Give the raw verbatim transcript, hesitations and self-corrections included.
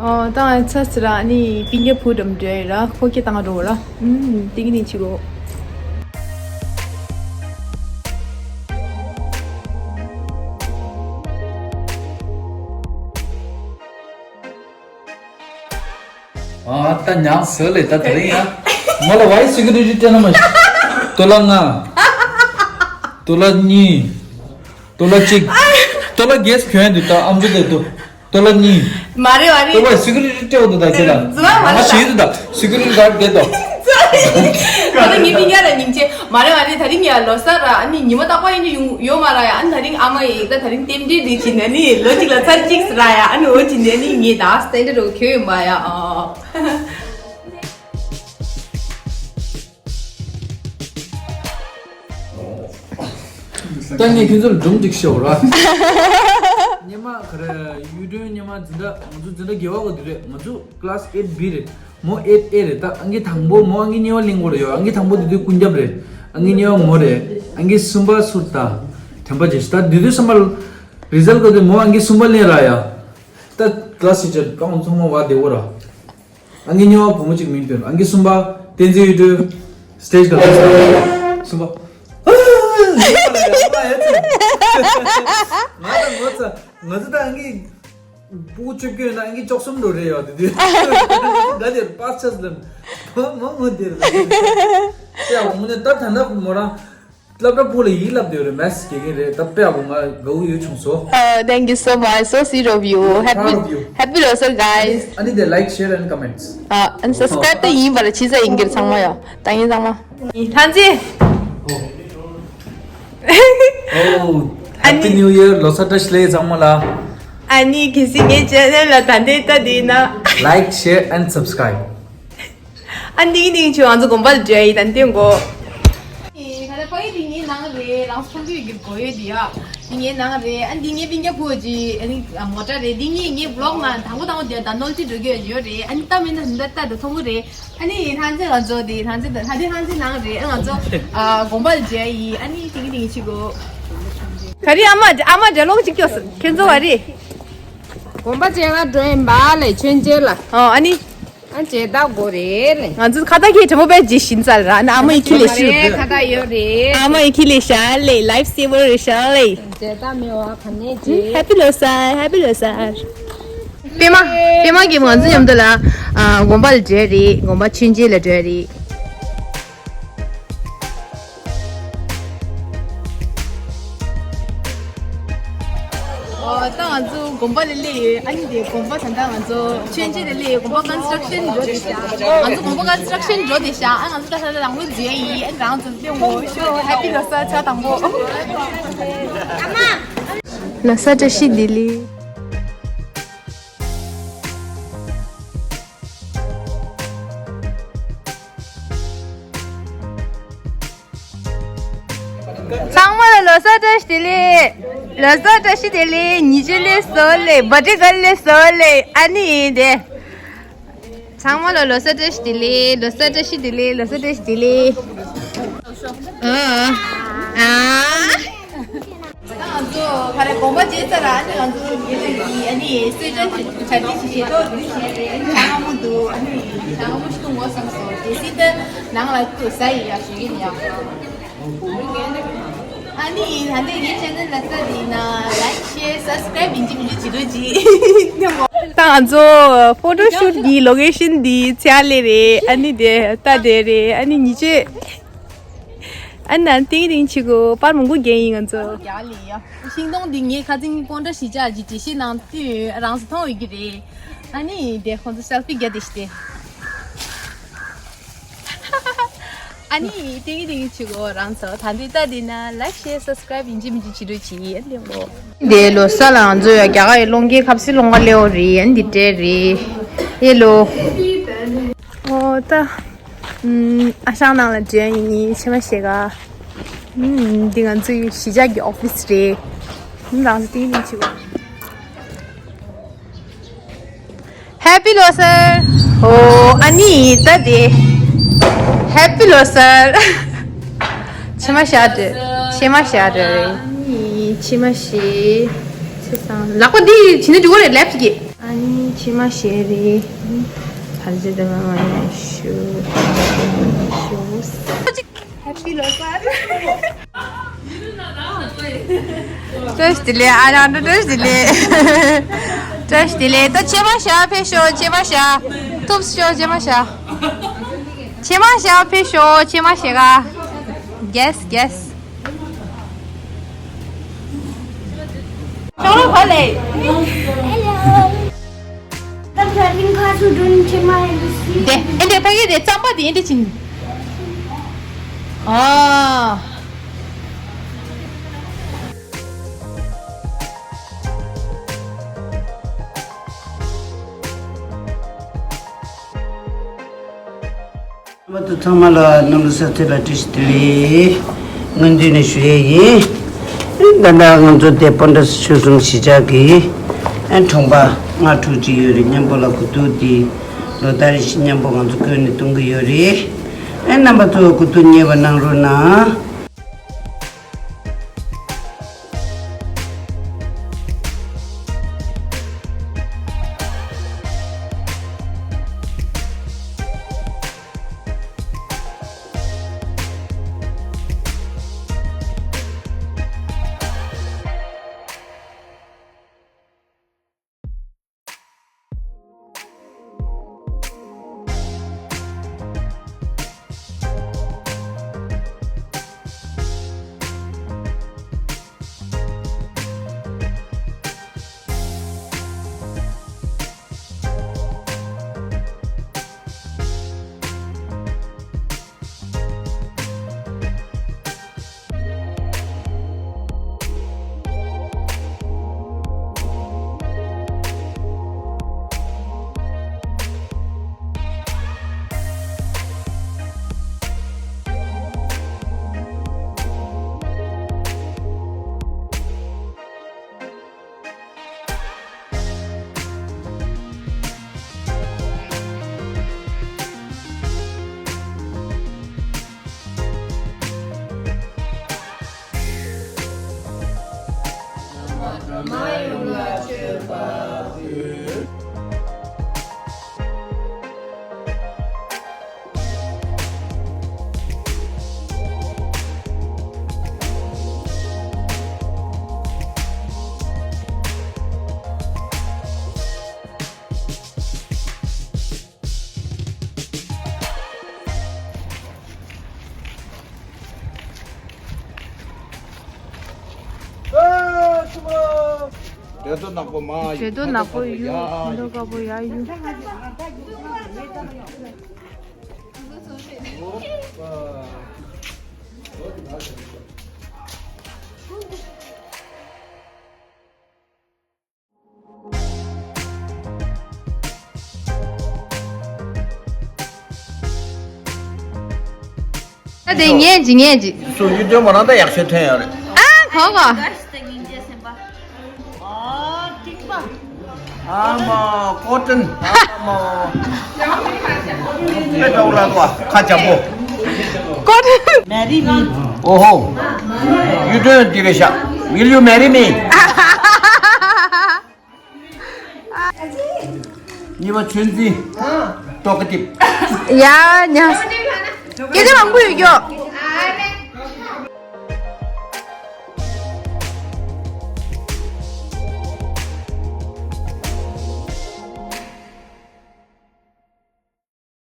ཨོ་ད་ང་ཚ་ཟེར་ར་ཨ་ནི་པིན་རྒྱ་བུ་འགྲམ་འདྲ་ཡོད་ར་ཁོ་སྐད་བཏང་འགྲོ་ར། ཨུམ་ཏིང་ཏིང་ཆི་གོ། ཨ་ད་ཉག་ཟེར་ལེ་ད་དེ་རིང་ཡ། མོ་ལ་བའི་སི་ཀི་རི་ཊི་སྤྲད་ན་མ་ཤི། ཏོ་ལ་ལྔ། ཏོ་ལ་གཉིས། ཏོ་ལ་གཅིག་ཏོ་ལ་གེས་གྱོན་དུས་ད་ཨམ་ཅོག་དེ་ཏོ། ཏོ་ལ་གཉིས། མ་རེད་མ་རེད། ཏོ་བའི་སི་ཀི་རི་ཊི་སྤྲད་འོ་དུ་ད་ཁྱེད་ལ། ང་ཞིག་དུ་ད་སི་ཀི་རི་ཊི་གཱཌ་དེ་ཏོ། ད་ལྟ་ངའི་མི་ཉག་ལ་སྙིང་རྗེ། མ་རེད་མ་རེད། ད་རིང་ཡ་ལོ་གསར་ར་ཨ་ནི་ཉི་མ་རྟག་པར་ཡིན་རྒྱུ་ཡོད་མ་ར་ཡ། ཨ་ནི་ད་རིང་ཨ་མ་ཡིས་ད་ད་རིང་རྟེན་འབྲེལ་འདི་བྱིན་ནས་ནི་ལོ་གཅིག་ལ་ཚར་གཅིག་ཟེར་ར་ཡ། ཨ་ནི་འོ་བྱིན་ནས་ནི་ངས་ད་སྟན་འདྲ་རོ་ཁྱོད་ཡོད་མ་ཡ། ཨ། ད་ངས་ཁྱོད་ཚོར་སྒྲུང་གཅིག་ཤོད་ར། སྙེ་མ་ག་རེ་ཡུལ་སྒྲོན་སྙེ་མ་འཛིན་གྲྭ་ང་ཚོ་འཛིན་གྲྭ་བརྒྱད་པ་ག་དུས་རེད། ང་ཚོ་ཀི་ལ་སི་ཨེཊ་བི་རེད། མོ་ཨེཊ་ཨེ་རེད། ད་ཨང་ཀི་དང་པོ་མོ་ཨང་ཀི་གཉིས་པ་གླེང་གོ་རེ་ཡོད། ཨང་ཀི་དང་པོ་དེ་དུས་ཀུན་རྒྱབ་རེད། ཨང་ཀི་གཉིས་པ་མོ་རེད། ཨང་ཀི་གསུམ་པ་སུ་ད་དྲན་པ་བརྗེད་ཤི། ད་དེ་དུས་སམ་པ་རི་ཛལ་ག་དུས་མོ་ཨང་ཀི་གསུམ་པ་གླེང་ར་ཡ། ད་ཀི་ལ་སི་ཊི་ཅར་ཀའུན་ཚང་མ་བ་བདེ་བོ་ར། ཨང་ཀི་གཉིས་པ་བུ་མོ་གཅིག་མིང་བཏོན། ཨང་ཀི་གསུམ་པ་བསྟན་འཛིན་གཡུ་སྒྲོན་སི་ཊེ་ཇི་ག་ལ་གསུམ་པ། ང་དང་ངོ་ཚ་ང་ཚོ་ད་ཨང་ཀི་སྤུ་གུ་བཅོ་བརྒྱད་ཡོད་ན་ཨང་ཀི་བཅུ་གསུམ་འགྲོ་རེད་ཡོད་དེ་དུས་ད་དེར་པར་ཆས་ལ་མོ་མོ་མོ་དེར་ཡ་མོ་ནས་ད་ད་ན་མོ་རང་། སློབ་གྲྭ་སྤུ་ལ་ཡིག་བསླབ་བསྡད་ཡོད་རེད། མེ་སི་དགེ་རྒན་རེད། ད་དཔེ་ཡག་པོ་ང་དགའ་བོ་ཡོད་བྱུང་སོ། Oh, thank you so much. So sweet of you. Happy, proud of you. Happy Losar, guys. ཨ་ནི་དེ་like, share and comments. Uh, and subscribe ད་ཡིན་པར་ཆི་ཟ་ཡིན་གྱི་ཚང་མ་ཡོ། ད་ཡིན་ཚང་མ། ཐང་ཅི། Oh, Happy New Year. ལོ་གསར་བཀྲ་ཤིས་བདེ་ལེགས་ཚང་མ་ལ། ཨ་ནི་གལ་སྲིད་ངའི་ཆེ་ནལ་ལ་ད་ལྟའི་ལྟ་དེ་ཡིན་ན། Like, share and subscribe. ཨ་ནི་ཏིང་ཏིང་ཆུ་ང་ཚོ་དགོན་པ་ལ་འགྲོ་ཡ་ཡིན་ད་ལྟའི་མགོ། ཨེ་ད་ལྟ་ཕ་གི་འདི་ངའི་ནང་རེད། རང་ཚོ་ཁོང་ཚོའི་གི་སྒོ་ཡོད་འདི་ཡ། འདི་ངའི་ནང་རེད། ཨ་འདི་ངའི་སྤུན་ཀྱག་བུ་གི་ཨ་ནི་མོ་ཊ་རེད། འདི་ངའི་ངའི་བི་ལོག་ནང་དང་པོ་དང་པོ་འདི་ད་ནོལ་ཏི་འགྲོ་གི་ཡོད་རེད། ཨ་ནི་ད་མིན་ན་འདི་ལྟ་འགྲོ་ཐོང་གི་རེད། ཨ་ནི་ཧྲན་ཙེ་ང་ཚོ་འདི་ཧྲན་ཙེ་ད་ཧ་དི་ཧྲན་ཙེ་ནང་རེད། ཨ་ང་ཚོ་ཨ་དགོན་པ་ལ་འགྲོ་ཡ་ཡིན། ཨ་ནི་ཏིང་ཏིང་ཆུ་གོ། ག་རེ་ཨ་མ་ཨ་མ་འདྲ་ལོག་ཅིག་སྐྱོ་སོང་ཁྱོད་ཚོ་བ་རེད། དགོན་པ་ཅན་ལ་འགྲོ་ཡིན་པ་ལས་ཆོས་མཇལ་ལ། ཨོ་ཨ་ནི། ཨ་ཇེ་ད་གོ་རེད་ལེ། ང་ཚོ་ཁ་ད་ཁའི་དྲི་མོ་པའི་ཇི་ཤིན་ཙལ་ར་ན་ཨ་མ་ཡི་ཁི་ལེ་ཤི། ཁ་ད་ཡོད་རེད། ཨ་མ་ཡི་ཁི་ལེ་ཤ་ལེ་ལའིབ་སེ་ཝར་རེ་ཤ་ལེ། ཇེ་ད་མེ་བ་ཁ་ནེ་ཇེ། Happy Losar, Happy Losar. པད་མ། པད་མ་གིས་ང་ཚོ་མཉམ་དུ་ལ་ཨ་དགོན་པ་ལ་འགྲོ་རེད། དགོན་པ་ཆོས་མཇལ་ལ་འགྲོ་རེད། ཨོ་ད་ང་ཚོ་དགོན་པ་ལ་སླེབས་ཡོད། ཨ་ནི་དེ་དགོན་པ་ད་ལྟ་ང་ཚོ་ཆོས་མཇལ་ལ་སླེབས་ཡོད། དགོན་པ་ཀོན་སི་ཊྲག་ཤན་འགྲོ་བསྡད་ཤག་ང་ཚོ་དགོན་པ་ཀོན་སི་ཊྲག་ཤན་འགྲོ་བསྡད་ཤག་ཨ་ང་ཚོ་ད་ལྟ་རང་ལུགས་མཇལ་ཡིན། ཨ་རང་ཚོ་སླེབས་ངོ་ཤོ། ཧེ་པི་ལོ་སར་ཆ་དང་པོ། ལོ་གསར་བཀྲ་ཤིས་བདེ་ལེགས། ཚང་མ་ལ་ལོ་གསར་བཀྲ་ཤིས་བདེ་ལེགས། ལོ་གསར་བཀྲ་ཤིས་བདེ་ལེགས། ཉི་ཆུ་ལེ་སོ་ལེ། བ་ཏི་ག་ལེ་སོ་ལེ། ཨ་ནི་ཡིན་ཏེ། ཚང་མ་ལ་ལོ་གསར་བཀྲ་ཤིས་བདེ་ལེགས། ལོ་གསར་བཀྲ་ཤིས་བདེ་ལེགས། ལོ་གསར་བཀྲ་ཤིས་བདེ་ལེགས། ཨ་ཨ། ད་ང་ཚོ་ག་རེ་དགོན་པ་མཇལ་ཚར་ར། ཨ་ནི་ང་ཚོ་དགེ་ལས་ཀྱི་ཨ་ནི་གསོལ་ཇ་ཞིག་གྲ་སྒྲིག་ཞིག་བྱེད་དོ། འདི་བྱས་ཏེ་ཇ་མངར་མོ་འདུག་ཨ་ནི་ཇ་མངར་མོ་ཞིག་འཐུང་དགོས་བསམ་སོང་། གལ་སྲིད་ད་ནང་ལ་ཐུག་ཟ་ཡི་ཡ་ཞུ་གི་ཡིན་ཡ། ཨ་ནི་ད་ལྟ་ངའི་ཆེ་ནལ་ལ་ལྟ་དེ་ན་ལའིག་ཤེར་སབ་སི་ཀ་རའིབ་ཡིན་གཅིག་མིན་གཅིག་བྱེད་རོགས་གྱིས། ད་ང་ཚོ་ཕོ་ཊོ་ཤུཊ་གི་ལོ་ཀེ་ཤན་འདི་ཚེ་ཨ་ལེ་རེད། ཨ་ནི་དེ་ལྟ་དེ་རེད། ཨ་ནི་ཉི་ཆུ། ཨ་ན་ཏིང་ཏིང་ཆི་གོ་པར་མང་པོ་རྒྱག་ཡིན་ང་ཚོ། རྒྱག་ལེ་ཡ། ཤིང་སྡོང་འདི་ངའི་ཁ་སང་སྤོན་ཊ་གཞིས་ཆགས་ཀྱི་དྲི་ཤིང་ནང་བཏོན་ཡོད། རང་སུ་མཐོང་ཡོད་ཀྱི་རེད། ཨ་ནི་དེ་ཁོང་ཚོ་སེལ་ཕི་རྒྱག་དེ་ཤི་དེ། ཨ་ནི་ཏིང་ཏིང་ཆི་གོ་རང་ཚོ་ད་འདི་ལྟ་འདི་ན་ལའིག་ཤེར་སབ་སི་ཀ་རའིབ་ཡིན་གཅིག་མིན་གཅིག་བྱེད་རོགས་གྱིས། ཨ་ལེ་མོ། དེ་ལོ་གསར་ལ་ང་ཚོ་ཡ་རྒྱ་གར་ཡི་སློང་སྐྱེལ་ཁབ་སི་སློང་ག་སླེ་འོ་རེད། ཨ་ནི་འདི་སྤྲད་རེད། ཨེ་ལོ། ཨོ་ད། ཨུམ། ཨ་ཞང་ནང་ལ་འབྱོན་ཡིན། ཕྱི་མ་ཞེ་ག་ཨུམ། འདི་ང་ཚོའི་གཞིས་ཆགས་ཀྱི་ཨོ་ཕི་སི་རེད། ཨུམ། རང་ཚོ་ཏིང་ཏིང་བྱེད་དགོས། ཧེ་པི་ལོ་སར། ཨོ་ཨ་ནི་ད་དེ། ཧེ་པི་ལོ་སར། ཕྱི་མ་ཞག་འདྲ། ཕྱི་མ་ཞག་འདྲ་རེད། ཨ་ནི་ཕྱི་མ་ཞེ། ཚེ་དང་ལག་པ་འདི་བྱིན་ནས་འགྲོ་གི་རེད། ལེབ་ཀྱི། ཨ་ནི། མཆིལ་མ་བཞེས་རེད། ཕར་ཚུར་དུ་མ་མ་ནས་ཞུ། ཞུ། Happy Losar. བཀྲ་ཤིས་བདེ་ལེགས། ཨ་རང་བཀྲ་ཤིས་བདེ་ལེགས། བཀྲ་ཤིས་བདེ་ལེགས། ད་མཆིལ་མ་བཞག་ཕེབས་ཤོག་མཆིལ་མ་བཞག་ཐུབ་ཤོག་མཆིལ་མ་བཞག་མཆིལ་མ་བཞག་ཕེབས་ཤོག་མཆིལ་མ་བཞག་ག Yes, yes. ཁྱོད་རང་ག་ལས། ད་ཕ་རིང་ཁ་སུ་འགྲོ་ནི་ཆེ་མ་ཡིན་ལུ་སི། དེ་ཨེ་འདྲ་ཕ་གི་དེ་རྩམ་པ་དེ་ཨེ་འདྲ་ཅིན། ཨ། རྣམ་པ་ཚོ་ཚང་མ་ལ་གནམ་ལོ་གསར་ཚེས་ལ་བཀྲ་ཤིས་བདེ་ལེགས་སྔོན་དུས་ནས་ཞུ་ཡས་ཡིན། ད་ལྟ་ང་ཚོ་དེ་སྤོན་ཊ་ཆོལ་གསུམ་གཞིས་ཆགས་ཀྱི་ཨ་གྲོང་པ་ལྔ་དྲུག་ཅིག་ཡོད་རེད། མཉམ་པོ་ལ་དགུ་ཐུག་འདི་ལོ་ལྟར་བཞིན་མཉམ་པོ་ང་ཚོ་བསྐོན་ནས་གཏོང་གི་ཡོད་རེད། ཨ་རྣམ་པ་ཚོ་དགུ་ཐུག་མཉེས་པ་གནང་རོགས་གནང་། བྲེ་དོ་ནག་པོ་མ་བྲེ་དོ་ནག་པོ་ཡུ་ནོ་ཀ་པོ་ཡ་ཡུ། ད་དེ་ངས་ཅི་ངས་ཅི། སུ་ཡུལ་དོན་མོ་རང་ད་ཡག་ཤོས་ཐོན་ཡོད་རེད། ཨ་གོ་གོ། ཨ་མ་ཀོ་ཏན་ཨ་མ། དཔེ་འདྲ་བོ་ལ་བ་ཁ་འཇམ་པོ། ཀོ་ཏན། མེ་རི་མི། ཨོ་ཧོ། ཡུལ་དོན་འདི་རེད་ཤག Will you marry me? གཉིས་པ་ཆོས་འཛིན། ཏོག་ཀི་ཏིབ། ཡ་ཉ། སྐད་ཆ་མང་པོ་ཡོད་ཀྱོ།